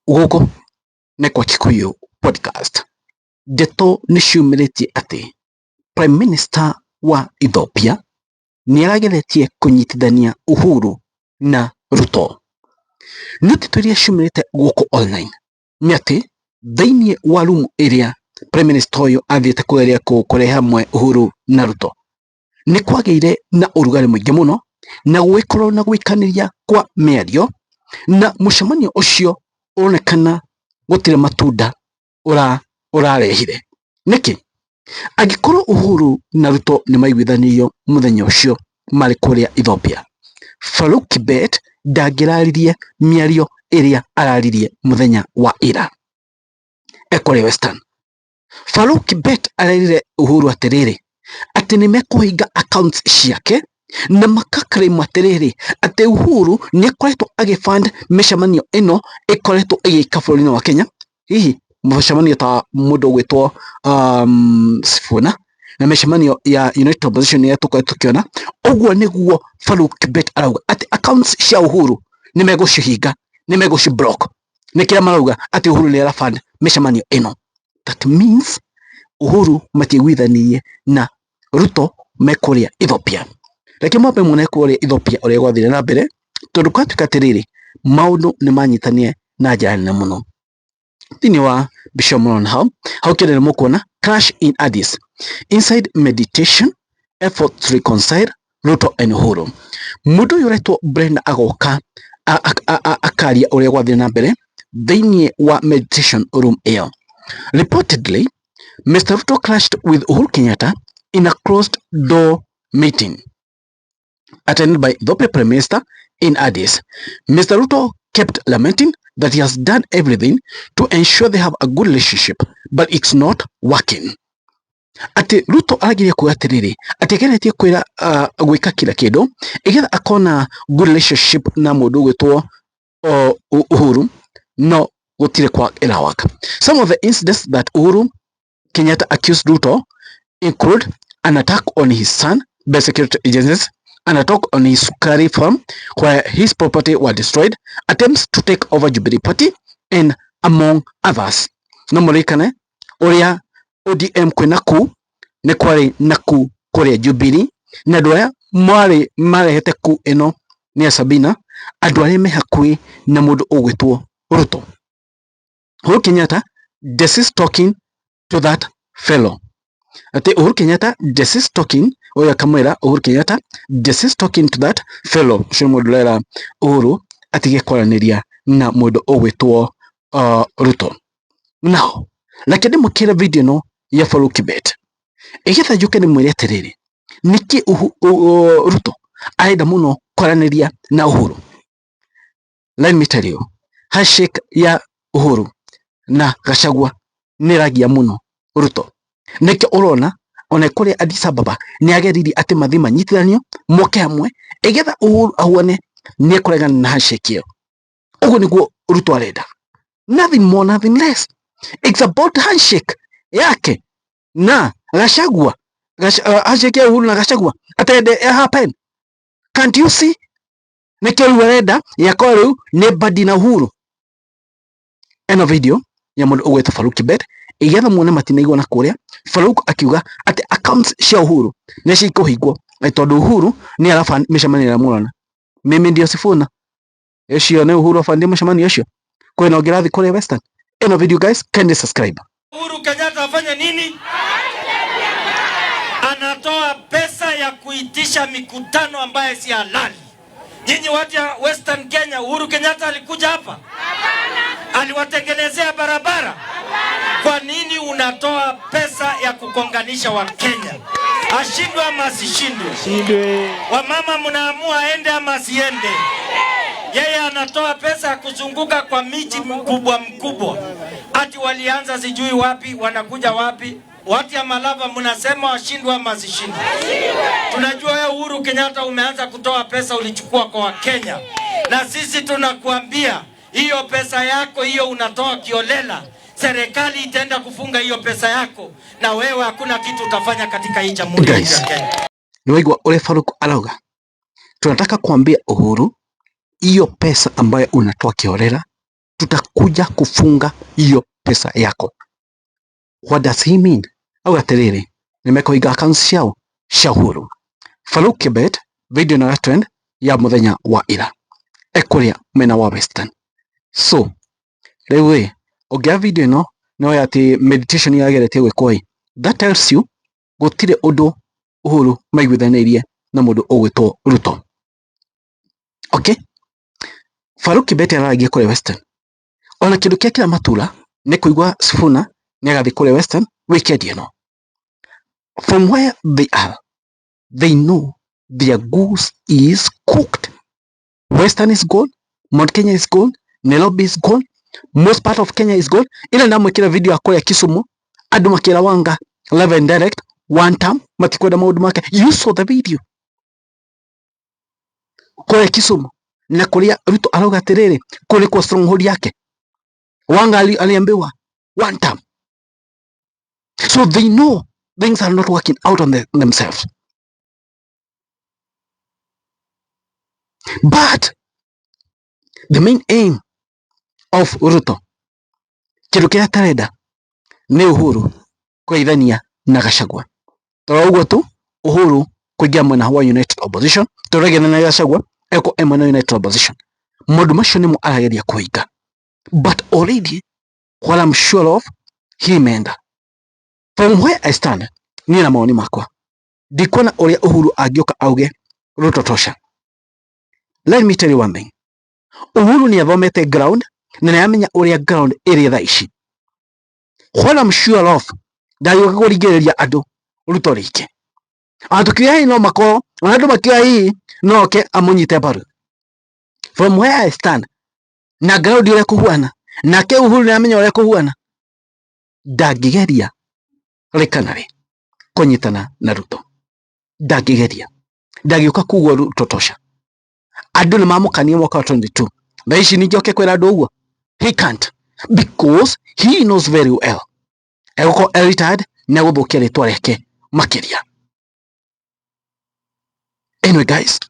Gũkũ nĩ kwa Kikuyu Podcast. Ndeto nĩ ciumĩrĩtie atĩ Prime Minister wa Ethiopia nĩ arageretie kũnyitithania Uhuru na Ruto. No ndeto iria ciumĩrĩte gũkũ online nĩ atĩ thĩinĩ wa room ĩrĩa Prime Minister ũyũ athiĩte kũgeria kũrehe hamwe Uhuru na Ruto, nĩ kwagĩire na ũrugarĩ mũingĩ mũno na gũgĩkorwo na gũikanĩria kwa mĩario, na mũcemanio ũcio ũronekana gũtirĩ matunda ũrarehire. Nĩkĩ? Angĩkorwo Uhuru na Ruto nĩ maiguithanirio mũthenya ũcio marĩ kũrĩa Ethiopia, Farouk Kibet ndangĩraririe mĩario ĩrĩa araririe mũthenya wa ira e kũrĩa Western. Farouk Kibet arerire Uhuru atĩrĩrĩ, atĩ nĩ mekũhinga accounts ciake na maka claim atĩrĩrĩ, atĩ Uhuru nĩ akoretwo agĩ fund mĩcemanio ĩno ĩkoretwo ĩgĩka bũrũri-inĩ wa Kenya, hihi mũcemanio ta mũndũ ũgwĩtwo Sifuna na mĩcemanio ya United Opposition ĩrĩa tũkoretwo tũkĩona. Ũguo nĩguo Farouk Kibet arauga atĩ accounts cia Uhuru nĩ megũcihinga, nĩ megũci block. Nĩ kĩrĩa marauga atĩ Uhuru nĩ ara fund mĩcemanio ĩno. That means Uhuru matiaiguithanirie na Ruto me kũrĩa Ethiopia. Reke mwambe muone kũrĩa Ethiopia ũrĩa gwathire na mbere, tondũ kwatuĩka atĩrĩrĩ, maũndũ nĩ manyitanire na njĩra nene mũno. Thĩinĩ wa mbica ĩyo mũrona hau, hau kĩrĩa mũkuona clash in Addis inside mediation effort to reconcile Ruto and Uhuru. Mũndũ ũyũ ũretwo Brenda agoka akaria ũrĩa gwathire na mbere thĩinĩ wa meditation room ĩyo. Reportedly, Mr. Ruto clashed with Uhuru Kenyatta in a closed door meeting attended by Ethiopia Prime Minister in Addis. Mr. Ruto kept lamenting that he has done everything to ensure they have a good relationship, but it's not working. Atĩ Ruto arageria kuga atĩrĩrĩ, atĩ ageretie kwĩra gwĩka kila kĩndũ ĩgetha akona good relationship na mũndũ ũgwĩtwo Uhuru, no gũtirĩ kwa ĩrawaka. Some of the incidents that Uhuru Kenyatta accused Ruto include an attack on his son by security agencies, an attack on his sukari farm where his property was destroyed, attempts to take over Jubilee Party, and among others. No mũririkane ũrĩa ODM kwĩna ku nĩ kwarĩ na ku kũrĩa Jubilee, na andũ aya marĩ marehete ku ĩno nĩ a Sabina, andũ arĩa me hakuhĩ na mũndũ ũgwĩtwo Ruto. Uhuru Kenyatta desist talking to that fellow. Atĩ Uhuru Kenyatta desist talking, ũyũ akamwĩra Uhuru Kenyatta desist talking to that fellow. Ũcio nĩ mũndũ ũrera Uhuru atige kwaranĩria na mũndũ ũgwĩtwo Ruto. Now, reke ndĩmũkĩre video ĩno ya Farouk Kibet ĩgetha njũke ndĩmwĩre atĩrĩrĩ, nĩkĩ Ruto arenda mũno kwaranĩria na Uhuru. Let me tell you, handshake ya Uhuru na Gachagua nĩ ĩragia mũno Ruto. Nĩkĩo ũrona ona kũrĩa Addis Ababa nĩ ageririe atĩ mathiĩ manyitithanio moke hamwe ĩgetha Uhuru ahuane nĩ ekũregana na handshake ĩyo. Ũguo nĩguo Ruto arenda, nothing more, nothing less. It's about handshake yake na Gachagua. Handshake ya Uhuru na Gachagua atende happen. Can't you see? Nĩkĩo rĩu arenda yakorwo rĩu nĩ Mbadi na Uhuru. Ĩno video ya mũndũ ũgwĩtwo Farouk Kibet igetha muone matinaiguana kũrĩa. Farouk akiuga atĩ accounts cia Uhuru nĩ cikũhingwo tondũ Uhuru nĩ araba mĩcemanio ĩrĩa mũrona. Mimi ndio Sifuna, ũcio nĩ Uhuru abandie mũcemanio ũcio kwĩna ũngĩ ũrathiĩ kũrĩa Western. Ĩno video guys, kindly subscribe. Uhuru Kenyatta afanye nini? Anatoa pesa ya kuitisha mikutano ambaye si halali. Nyinyi watu ya Western Kenya, Uhuru Kenyatta alikuja hapa? Aliwatengenezea barabara? Kwa nini unatoa pesa ya kugonganisha Wakenya? Ashindwe ama asishindwe? Shindwe. Wamama mnaamua aende ama asiende? Yeye anatoa pesa ya kuzunguka kwa miji mkubwa mkubwa, ati walianza sijui wapi, wanakuja wapi. Watu ya Malava mnasema washindwe ama asishindwe? Tunajua wewe Uhuru Kenyatta umeanza kutoa pesa ulichukua kwa Wakenya, na sisi tunakuambia hiyo pesa yako hiyo unatoa kiholela, serikali itaenda kufunga hiyo pesa yako, na wewe hakuna kitu utafanya katika hii jamhuri yetu Guys, ya Kenya. Nĩ waigua ũrĩa Farouk arauga, tunataka kuambia Uhuru hiyo pesa ambayo unatoa kiholela. Tutakuja kufunga hiyo pesa yako. What does he mean? Auga atiriri, nimekuiga accounts ciao cia Uhuru. Farouk Kibet video ĩno ya trend ya muthenya wa ira ekuria mwena wa Western. So riu ĩ ũngĩoya video ĩno no ya atĩ meditation yageretie gwĩkwo ĩ, that tells you gũtirĩ ũndũ Uhuru maiguithanĩirie na mũndũ ũgwĩtwo Ruto. Okay, Farouk Kibet araragia kũrĩa Western. Ona kĩndũ kĩa kĩra matura nĩ kũigua Sifuna nĩ agathiĩ kũrĩa Western weekend ĩno. From where they are, they know their goose is cooked. Western is gone, Mount Kenya is gone, Nairobi is gone, most part of Kenya is gone. Ila ndamwĩkĩra video ya kũrĩa Kisumu andũ makĩra Wanga live and direct one term matikwenda maũndũ make. You saw the video kũrĩa Kisumu na kũrĩa Ruto arauga atĩrĩrĩ kũrĩ kwa stronghold yake. Wanga aliambiwa one term. So they know things are not working out on themselves. But the main aim of Ruto, kĩndũ kĩrĩa atarenda nĩ Uhuru kũgeithania na Gachagua. Toro ũguo tu Uhuru kũingĩra mwena wa United Opposition, tũrageithania na Gachagua eko e mwena wa United Opposition. Maũndũ macio nĩmo arageria kũhinga. But already what I'm sure of, he imeenda. From where I stand, niĩ na mawoni makwa ndikuona ũrĩa Uhuru angĩũka auge Ruto tosha. Let me tell you one thing. Uhuru nĩ athomete ground na nĩ aramenya ũrĩa ground ĩrĩ thaa ici. What I'm sure of, ndagĩũka kũringĩrĩria andũ Ruto rĩngĩ. Ona tũkiuga hihi no makorwo, ona andũ makiuga hihi no oke amũnyite mbaru. From where I stand, na ground ũrĩa kũhuana, nake Uhuru nĩ aramenya ũrĩa kũhuana, ndangĩgeria rĩ kana rĩ kũnyitana na Ruto. Ndangĩgeria. Ndangĩũka kuga Ruto tosha. Andũ nĩ mamũkania mwaka wa 22. Thaa ici ningĩ oke kwĩra andũ ũguo. He can't because he knows very well egũkorwo e retired nĩ egũthũkia rĩtwa rĩake makĩria. Anyway guys,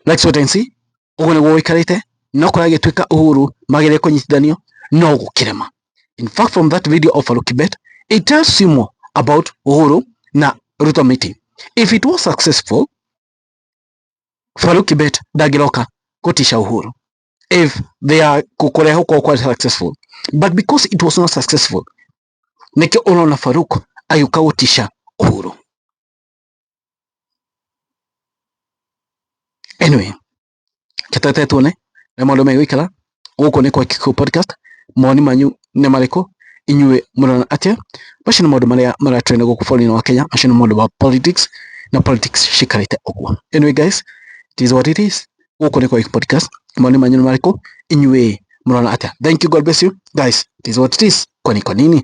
let's wait and see. Ũguo nĩguo gũikarĩte, no kũragĩtuĩka Uhuru magĩrĩire kũnyitithanio no gũkĩrema. In fact, from that video of Farouk Kibet, it tells you more about Uhuru na Ruto meeting. If it was successful, Farouk Kibet ndangĩroka kũtisha Uhuru if they are kũrehwo kwao kwa successful. But because it was not successful, nĩkĩo ũrona Farouk agĩũka gũtisha Uhuru. Anyway, ketete tuone na maũndũ megũikara. Gũkũ nĩ kwa Kikuyu Podcast. Mawoni manyu nĩ marĩkũ? Inyuĩ mũrona atĩa? Macio nĩ maũndũ marĩa maratrend gũkũ bũrũri-inĩ wa Kenya. Macio nĩ maũndũ ma politics na politics cikarĩte ũguo. Anyway guys, it is what it is. Gũkũ nĩ kwa Kikuyu Podcast. Mawoni manyu nĩ marĩkũ? Inyuĩ mũrona atĩa? Thank you, God bless you guys. It is what it is. Kwani kwa nini?